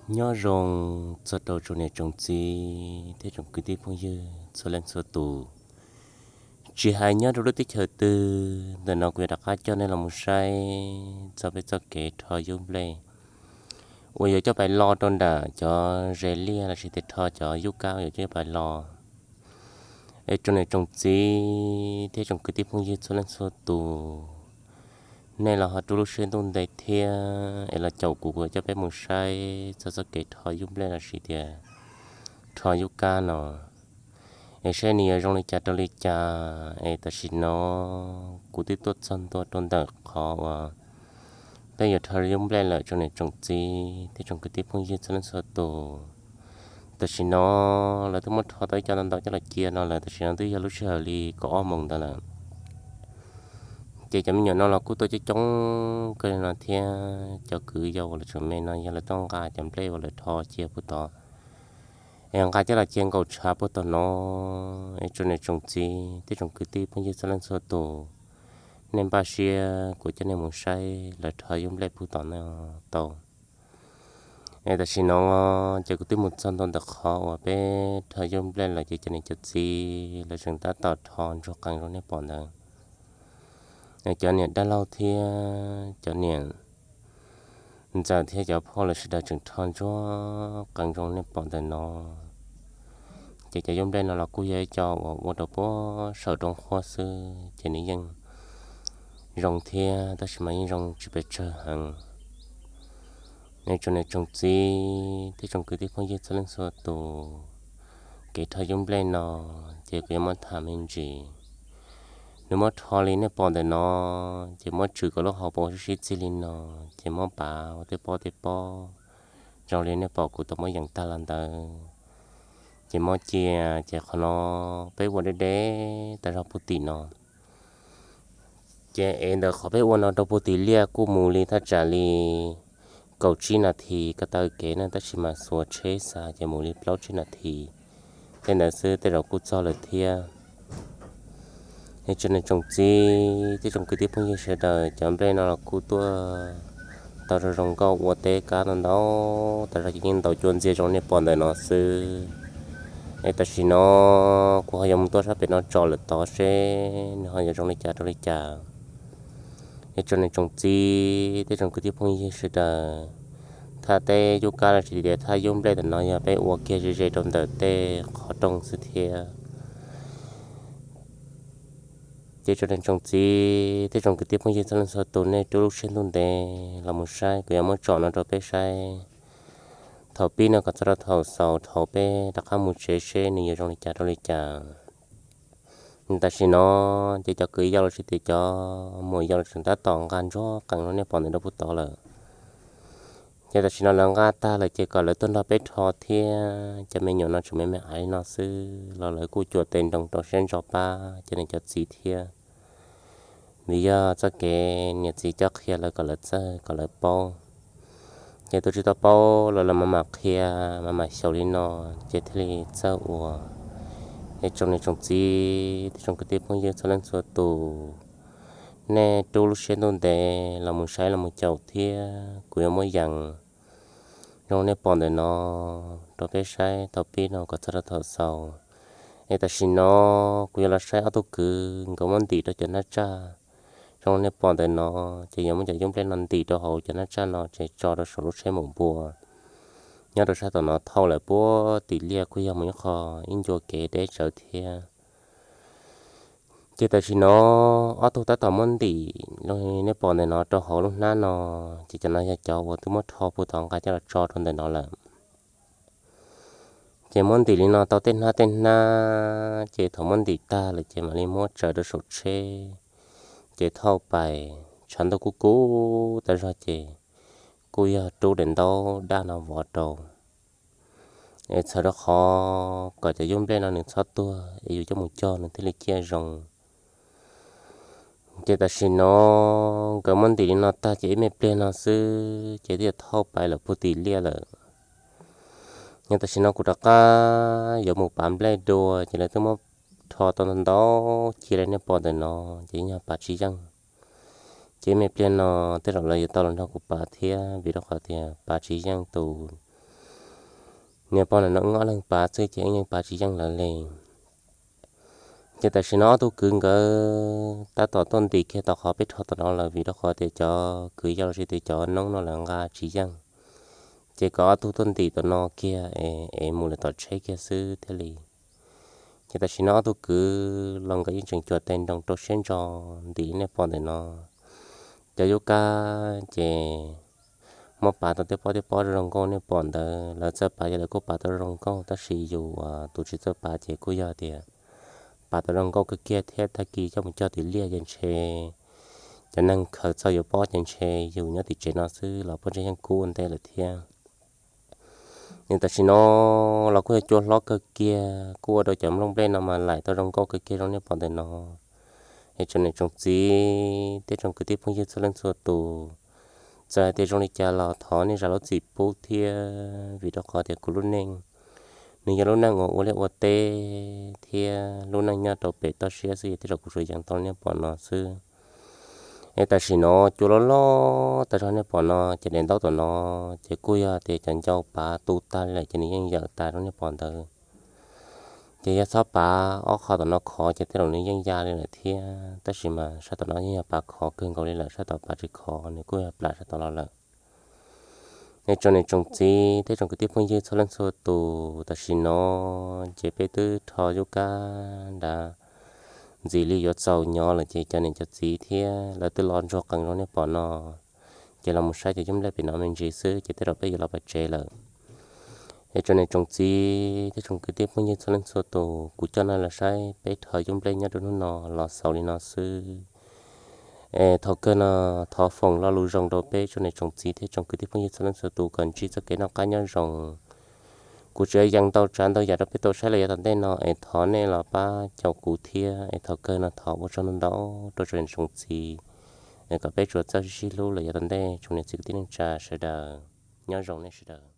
Nyob zoo txog rau tsoom niam tsoom txiv thiab tsoom kwv tij phooj ywg txhua leej txhua tus, tsis hais nyob rau lub teb chaws twg, ntawm no kuv yuav rov qab coj nej los mus saib txog peb txoj kev rho yub nplej uas yuav coj pais lo rau nram cov zes liaj lossis tias rho cov yub kab uas yuav coj pais lo. Es tsoom niam tsoom txiv thiab tsoom kwv tij phooj ywg txhua leej txhua tus, nej los ho rub lub siab ntuj ntev thiab es los caum kuv, kuv yuav coj peb mus saib txog txoj kev rho yub nplej lossis tias rho yub kab no, es saib nws yuav zoo li cas rau li cas. Es tam sim no kuv twb tuaj txog ntua rau ntawm qhov uas peb yuav rho yub nplej lawm tsoom niam tsoom txiv thiab tsoom kwv tij phooj ywg txhua leej txhua tus. Tam sim no lawv twb muab rho tau ib co ntau ntau coj los cia no lawm, tam sim no twb yog lub sij hawm li kaum ob moos ntawd lawm. Ces cov me nyuam no los kuj tuaj coob coob kawg li no thiab, cov kwv yau uas lawv tseem me no yog lawv tuaj nqa cov nplej uas lawv rho cia puag tod, es nqa coj los cia nkaum tshav puag tod no. Es tsoom niam tsoom txiv thiab tsoom kwv tij phooj ywg txhua leej txhua tus, nej npaj siab kuv coj nej mus saib lawv rho yub nplej puag tom no tau. Es tam sim no ces kuv twb mus txog ntua ntawm qhov uas peb rho yub nplej lawm, ces cov niam cov txiv lawv tseem tab tom rho ntsuag qees zoo nej pom ntawd. Cov niam dab laug thiab cov niam ntxawm thiab cov phauj lawv sawv daws tseem rho ntsuag qees zoo nej pom ntawm no. Ces cov yub nplej no los kuj yog ib co uas ua rau puag saum roob qhuab xwb, ces nws yeej zoo thiab, tab sis mas yeej zoo tsis pes tsawg heev. Nej tsoom niam tsoom txiv thiab tsoom kwv tij phooj ywg txhua leej txhua tus, kev rho yub nplej no ces kuv yuav muab tham me ntsis. Nws muab rho li nej pom ntawm no, ces muab tswm kom lub hauv paus sib sib txig li no, ces muab pav ua tej pob tej pob zoo li nej pom kuv tau muab yees tag los ntawd. Ces muab cia, ces qhov no peb ua deb deb tas zog puag tim no. Ces es ntawm qhov peb ua no rau puag tim liaj kuj mus li thaj tsam li kaum tsib nas this ko taw kev na, tab sis mas xuas tsheb xa ces mus li plaub tsib nas this tej ntawd xwb, tej zaum kuj txog lawm thiab. Es tsoom niam tsoom txiv thiab tsoom kwv tij phooj ywg sawv daws, cov nplej no los kuj tuaj tau zoo zoo nkauj ua teb kab ntau ntau tas zog, ces yeej ntaus cua ntxiag zoo nej pom ntawm no xwb. Es tam sim no kuv ho yuav mus tuaj sab pem no tso lawm tod seb nws ho yuav zoo li cas rau li cas. Es tsoom niam tsoom txiv thiab tsoom kwv tij phooj ywg sawv daws, thaj teb yub kab lossis tias thaj yub nplej ntawm no yog peb ua kiag ze ze rau ntawm tej qhov rooj xwb thiab. Ces tsoom niam tsoom txiv thiab tsoom kwv tij phooj ywg txhua leej txhua tus, nej rub lub siab ntuj ntev los mus saib, kuv yuav muab tsom no rau peb saib thaum pib no kom txog rau thaum xaus, thaum peb rov qab mus tsev seb nws yuav zoo li cas rau li cas. Tam sim no ces cov kwv yau lossis tias cov muam yau los tseem tab tom nqa ntsuag qees zoo nej pom ntawm rau puag tod lawm. Ces tam sim no lawv nqa tag lawm ces kom lawv tuaj nrog peb rho thiab. Cov me nyuam no tseem me me aiv li no xwb los lawv kuj cuam tes nroo rau siab ntso pab cov niam cov txiv thiab. Vim yog txoj kev niam txiv coj qhia lawv kom lawv txawj kom lawv paub. Ces tus tsis tau paub los lawv mam mam qhia, mam mam xyaum li no, ces thiaj li txawj ua. Es tsoom niam tsoom txiv thiab tsoom kwv tij phooj ywg txhua leej txhua tus, nej rub lub siab ntuj ntev los mus saib los mus caum thiab, kuv yuav muab yees zoo nej pom ntawm no rau peb saib thaum pib no kom txog rau thaum xaus. Es tam sim no kuv yuav los saib ob tug kwv nkawd muab ntim rau cov hnab tsaj zoo nej pom ntawm no, ces yuav muab cov yub nplej no ntim rau hauv cov hnab tsaj no ces tso rau saum lub tsheb mus npua. Nyob rau sab tom no thauj lawm puag tim liaj kuj yog mus ib qho ib ncua kev deb tsawv thiab. Ces tam sim no ob tug tab tom muab ntim li nej pom ntawm no rau hauv lub hnab no, ces cov no yog cov uas twb muab rho puag tod nqa coj los tso rau ntawm no lawm. Ces muab ntim li no tau tej hnab tej hnab, ces thaum muab ntim tag lawm ces mam li muab tsaws rau saum tsheb, ces thauj pais. Tshav ntuj kub kub tas zog ces kuj yog rub daim ntaub daj no vov rau, es txhawm rau qhov kom cov yub nplej no nws txhob tuag es yus coj mus cog nws thiaj li ciaj zoo. Ces tam sim no nkawd muab ntim li no tag ces ib me pliag no xwb ces twb yuav thauj pais lawm puag tim liaj lawm. Yog tam sim no kuv rov qab yuav mus pav nplej dua ces lawv twb muab rho tau ntau ntau cia li nej pom ntawm no, ces yog pav tsis yeej. Ces ib me pliag no tej zaum lawv yuav tau los nrog kuv pav thiab, vim rau qhov tias pav tsis yeej tus Niag pog ntawm no wb ob leeg pav xwb ces wb yeej pav tsis yeej lawv li. Ces tam sim no ob tug kwv nkawd tab tom tuaj ntim kiag tau qhov peb rho tom no lawm, vim rau qhov tias cov kwv yau los sis tias cov noob no lawv nqa tsis yeej. Ces kom ob tug tuaj ntim tom no kiag es mus lawm tom tsheb kiag xwb thiaj li. Ces tam sim no ob tug kwv los nkawd yeej tseem cuam tes nroos rau siab ntso ntim nej pom ntawm no. Cov yub kab ces muab pav tau tej pob tej pob zoo zoo nkauj nej pom ntawd, lawv txawj pav ces lawv kuj pav tau zoo nkauj, tab sis yus tus tsis txawj pav ces kuj yog tias pav tau zoo nkauj kawg kiag thiab tag kis coj mus cog tim liaj ces ntshe cov neeg khaws txog yuav pob ces ntshe yus nyob tim tsev no xwb los pob ntseg yeej kub ua ntej lawm thiab. Nws tam sim no los kuj yog cua hlob kawg kiag, kuj ua rau cov nplooj nplej no mas laim tau zoo nkauj kawg kiag zoo nej pom ntawm no. Es tsoom niam tsoom txiv thiab tsoom kwv tij phooj ywg txhua leej txhua tus, txawm hais tias zoo li cas los thov nej zam lub txim pub thiab, vim rau qhov tias kuv lub neej nws yog lub neej uas ua liaj ua teb thiab lub neej nyob rau pem toj siab xwb, yog tej zaum kuv tsuas yees tau li nej pom no xwb. Es tam sim no cua loj loj tas zog nej pom no ces daim ntaub tom no ces kuj yog tias cov ncau pav tu tag li lawm ces nws yeej yawm tas zoo nej pom ntawd. Ces yog txhob pav ob qho tom no khov ces tej zaum nws yeej ya li lawm thiab, tab sis mas sab tom no yeej yog pav khov kawg nkaus li lawm, sab tom pav tsis khov nws kuj yog plam sab tom los lawm. Nej tsoom niam tsoom txiv thiab tsoom kwv tij phooj ywg txhua leej txhua tus, tam sim no ces peb twb rho yub kab nrad ntxiv li yuav txaus nyob lawm ces cov niam cov txiv thiab lawv twb los ntsuag qees zoo nej pom no. Ces los mus saib cov yub nplej pem no me ntsis xwb ces tej zaum peb yuav los pem tsev lawm. Es tsoom niam tsoom txiv thiab tsoom kwv tij phooj ywg txhua leej txhua tus, kuv coj nej los saib peb rho yub nplej nyob rau hnub no los xaus li no xwb. Es thaum kawg no thov foom lo lus zoo rau peb tsoom niam tsoom txiv thiab tsoom kwv tij phooj ywg txhua leej txhua tus kom ntsib txoj kev noj qab nyob zoo. Kuv tseem yees ntau tsav ntau yam rau peb tau saib lawm yav tom ntej no es thov nej los pab caum kuv thiab es thaum kawg no thov ua tsaug ntau ntau rau tsoom niam tsoom txiv es kom peb tsuas txawj sib hlub lawm yav tom ntej tsoom niam txiv kwv tij neej tsa sawv daws. Nyob zoo nej sawv daws.